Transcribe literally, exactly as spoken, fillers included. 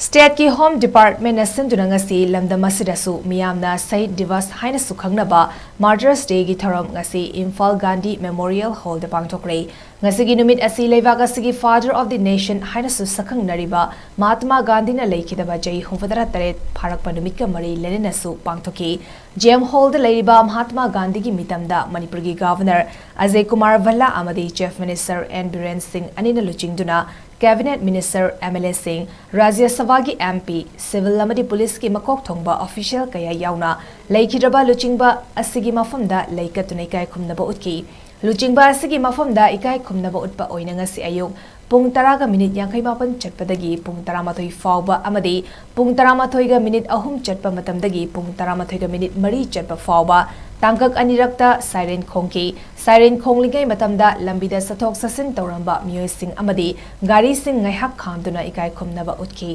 State ꯀꯤ Home Department ꯅ ꯁꯤꯟꯗꯨꯅ ꯉꯁꯤ ꯂꯝꯗꯝ ꯑꯁꯤꯗꯁꯨ ꯃꯤꯌꯥꯝꯅ ꯁꯍꯤꯗ ꯗꯤꯕꯁ ꯍꯥꯏꯅꯁꯨ ꯈꯪꯅꯕ Mother's Day ꯒꯤ ꯊꯧꯔꯝ ꯉꯁꯤ ꯏꯝꯐꯥꯜ ꯒꯥꯟꯙꯤ Memorial Hall ꯗ ꯄꯥꯡꯊꯣꯛꯈ꯭ꯔꯦ꯫ ꯉꯁꯤꯒꯤ ꯅꯨꯃꯤꯠ ꯑꯁꯤ ꯂꯩꯕꯥꯛ ꯑꯁꯤꯒꯤ Father of the Nation ꯍꯥꯏꯅꯁꯨ ꯁꯛꯈꯪꯅꯔꯤꯕ ꯃꯍꯥꯇꯃꯥ ꯒꯥꯟꯙꯤꯅ ꯂꯩꯈꯤꯗꯕ ꯆꯍꯤ ꯍꯨꯝꯐꯨꯇꯔꯥ ꯇꯔꯦꯠ ꯐꯥꯔꯛꯄ ꯅꯨꯃꯤꯠꯀ ꯃꯔꯤ ꯂꯩꯅꯅꯁꯨ ꯄꯥꯡꯊꯣꯛꯈꯤ꯫ J M Hall ꯗ ꯂꯩꯔꯤꯕ ꯃꯍꯥꯇꯃꯥ ꯒꯥꯟꯙꯤꯒꯤ ꯃꯤꯇꯝꯗ ꯃꯅꯤꯄꯨꯔꯒꯤ Governor ꯑꯖꯌ ꯀꯨꯃꯥꯔ ꯚꯜꯂꯥ ꯑꯃꯗꯤ Chief Minister N ꯕꯤꯔꯦꯟ ꯁꯤꯡ ꯑꯅꯤꯅ ꯂꯨꯆꯤꯡꯗꯨꯅ Cabinet Minister, M L A ꯁꯤꯡ, ꯔꯥꯖ꯭ꯌ ꯁꯚꯥꯒꯤ M P, civil ꯑꯃꯗꯤ police ꯀꯤ ꯃꯀꯣꯛ ꯊꯣꯡꯕ official ꯀꯌꯥ ꯌꯥꯎꯅ ꯂꯩꯈꯤꯗ꯭ꯔꯕ ꯂꯨꯆꯤꯡꯕ ꯑꯁꯤꯒꯤ ꯃꯐꯝꯗ ꯂꯩ ꯀꯠꯇꯨꯅ ꯏꯀꯥꯏ ꯈꯨꯝꯅꯕ ꯎꯠꯈꯤ꯫ ꯂꯨꯆꯤꯡꯕ ꯑꯁꯤꯒꯤ ꯃꯐꯝꯗ ꯏꯀꯥꯏ ꯈꯨꯝꯅꯕ ꯎꯠꯄ ꯑꯣꯏꯅ ꯉꯁꯤ ꯑꯌꯨꯛ ꯄꯨꯡ ꯇꯔꯥꯒ ꯃꯤꯅꯤꯠ ꯌꯥꯡꯈꯩ ꯃꯥꯄꯟ ꯆꯠꯄꯗꯒꯤ ꯄꯨꯡ ꯇꯔꯥꯃꯥꯊꯣꯏ ꯐꯥꯎꯕ ꯑꯃꯗꯤ ꯄꯨꯡ ꯇꯔꯥꯃꯥꯊꯣꯏꯒ ꯃꯤꯅꯤꯠ ꯑꯍꯨꯝ ꯆꯠꯄ ꯃꯇꯝꯗꯒꯤ ꯄꯨꯡ ꯇꯔꯥꯃꯥꯊꯣꯏꯒ ꯃꯤꯅꯤꯠ ꯃꯔꯤ ꯆꯠꯄ ꯐꯥꯎꯕ ꯇꯥꯡꯀꯛ ꯑꯅꯤꯔꯛꯇ siren ꯈꯣꯡꯈꯤ꯫ Siren ꯈꯣꯡꯂꯤꯉꯩ ꯃꯇꯝꯗ ꯂꯝꯕꯤꯗ ꯆꯠꯊꯣꯛ ꯆꯠꯁꯤꯟ ꯇꯧꯔꯝꯕ ꯃꯤꯑꯣꯏꯁꯤꯡ ꯑꯃꯗꯤ ꯒꯥꯔꯤꯁꯤꯡ ꯉꯥꯏꯍꯥꯛ ꯈꯥꯝꯗꯨꯅ ꯏꯀꯥꯏ ꯈꯨꯝꯅꯕ ꯎꯠꯈꯤ꯫